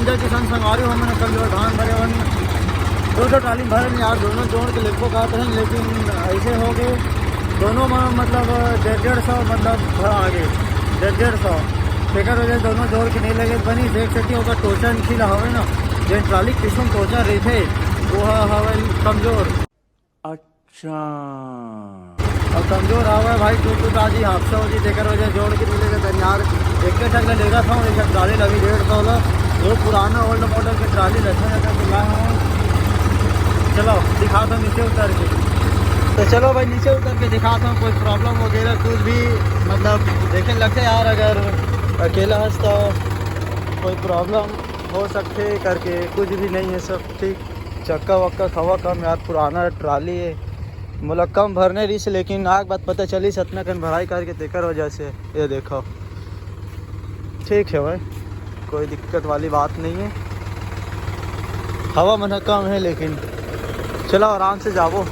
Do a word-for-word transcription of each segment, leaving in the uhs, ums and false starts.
जय किसान संगवारी हो, हमन कल जो धान भरे हवन, दो ठो ट्राली भरे यार, दोनों जोड़ के लेगबो कहत रहन, लेकिन ऐसे हो गए, दोनों में मतलब डेढ़ डेढ़ सौ मतलब भरा आगे, डेढ़ डेढ़ सौ। तेकर वजह दोनों जोड़ के नहीं लगे बनी। देख सकते हो, ओकर टोचा निकला हवे ना, जे ट्राली किसम टोचा रहिथे, वो ह-, हवे कमजोर। अच्छा। अब कमजोर हवे भाई, टूट टूट आजी, हादसा हो जी, तेकर वजह जोड़ के नहीं लेके तैयार। एक के ठक ले लेगा था, एक ट्राली लगी डेढ़ सौ ला, जो पुराना ओल्ड मॉडल के ट्राली रखा जाता है, तो लाया हूँ। चलो, दिखाता हूँ नीचे उतर के। तो चलो भाई, नीचे उतर के दिखाता हूँ, कोई प्रॉब्लम वगैरह कुछ भी, मतलब, देखे लगते यार, अगर अकेला हंस तो कोई प्रॉब्लम हो सकते करके, कुछ भी नहीं है, सब ठीक। चक्का वक्का खवा कम यार, पुराना ट्राली है। मोला कम भरने रहिस, लेकिन आग बात पता चलिस, अतना कन भराई करके तेकर वजह से। ये देखो, ठीक है भाई, कोई दिक्कत वाली बात नहीं है। हवा मन ह कम है, लेकिन चलो आराम से जाबो।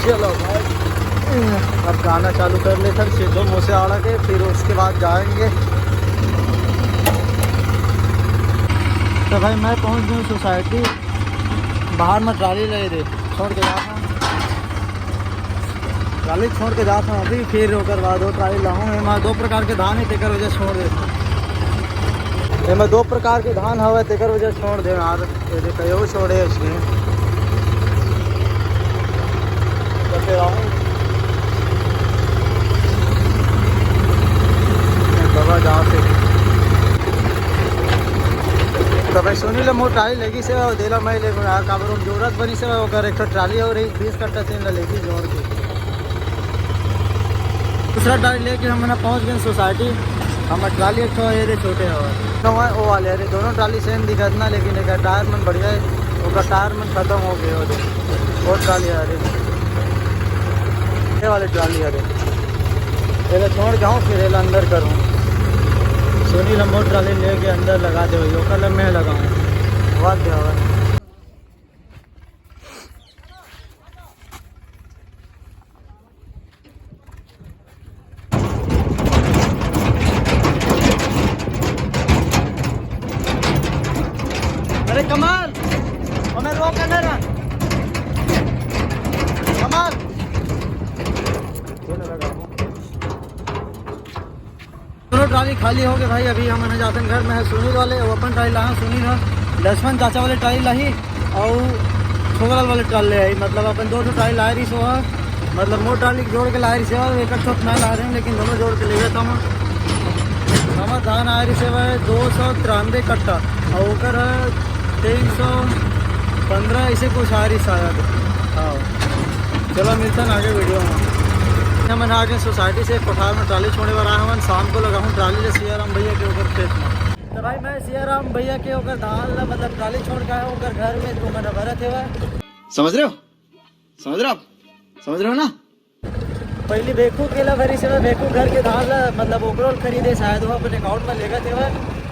चलो भाई, अब गाना चालू कर लेथन सीधो मुँह से आड़ा के, फिर उसके बाद जाएंगे। तो भाई, मैं पहुंच गया सोसाइटी, बाहर में ट्राली ले दे, छोड़ के जाता हूँ, ट्राली छोड़ के जाता हूँ अभी, फिर ओकर बाद वो ट्राली लाऊँ। एमा दो प्रकार के धान है, तेकर वजह छोड़ देता हूँ। एमा दो प्रकार के धान हवे, तेकर वजह छोड़ दे यार। ये देखो, ये छोड़े इसने। तो फिर आऊँ। बाबा जा से। तो भाई, सुनी ले, मोर ट्राली लगी से, और देला मैं ले, काबर जरूरत बनी से, ओकर एक ठो ट्राली हो रही, बीस कट्टा तीन ला लेगी जोड़ के। दूसरा ट्राली लेके हम ना पहुंच गए सोसाइटी। हम ट्राली एक ठो ये दे छोटे हवा। तो वहाँ वो वाले, अरे दोनों ट्राली सेम दिखत ना, लेकिन एक टायर मन बढ़िया है, ओकर टायर मन खत्म हो गए हो। वो ट्राली आ रही, ये वाली ट्राली आ रही, ये छोड़ जाऊँ, फिर ये अंदर करूँ। सोनी लंबो ट्राली लेके अंदर लगा दे, ओकर लग मैं लगाऊँ। वाह क्या हुआ। अरे कमाल, हमें रोक के नहीं रहा। कमाल। दोनों ट्राली खाली हो गए भाई। अभी हम ना जाते हैं घर में, है सुनील वाले, वो अपन ट्राली लाना, सुनील है, लक्ष्मण चाचा वाले ट्राली लाही, और छोगलाल वाले ट्राली ले आई। मतलब अपन दो ठो ट्राली लाए रही सो है, मतलब मोर ट्राली जोड़ के लाए रही से, और एक ठो मैं ला रहे हैं, लेकिन दोनों जोड़ के ले गया था मैं। हमारा धान आए रही से भाई दो सौ तिरानवे कट्टा, और ओकर है तीन सौ पन्द्रह, ऐसे कुछ आ रही शायद। हाँ, चलो मिलते हैं आगे वीडियो में। हमन आगे सोसाइटी से कोठार में ट्राली छोड़े बर आए हमन, शाम को लगाऊँ ट्राली ले सियाराम भैया के ओकर खेत में। तो भाई मैं सियाराम भैया के ओकर धान ला मतलब ट्राली छोड़ के आया हूँ ओकर घर में, तो मन भरत हेवा। समझ रहे हो? समझ रहे हो आप? समझ रहे हो ना? पहली भेकू के ला भरी से मैं भेकू घर के धान ला मतलब ओकरो ल खरीदे, शायद वो अपन अकाउंट में लेगा तेवा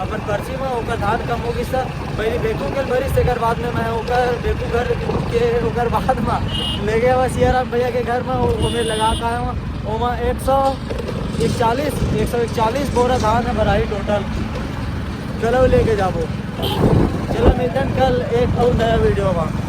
अपन पर्ची में ओकर धान कम हो गिस था। पहली भेकू के भरी से, एकर बाद में मैं ओकर भेकू घर के ओकर बाद में ले गया हुआ सियाराम भैया के घर में, वो, वो मेरे लगा का है वहाँ। ओमा एक सौ इकतालीस, एक सौ इकतालीस बोरा धान है भराई टोटल। चलो लेके जाबो। चलो मिलते हैं कल एक और नया वीडियो में।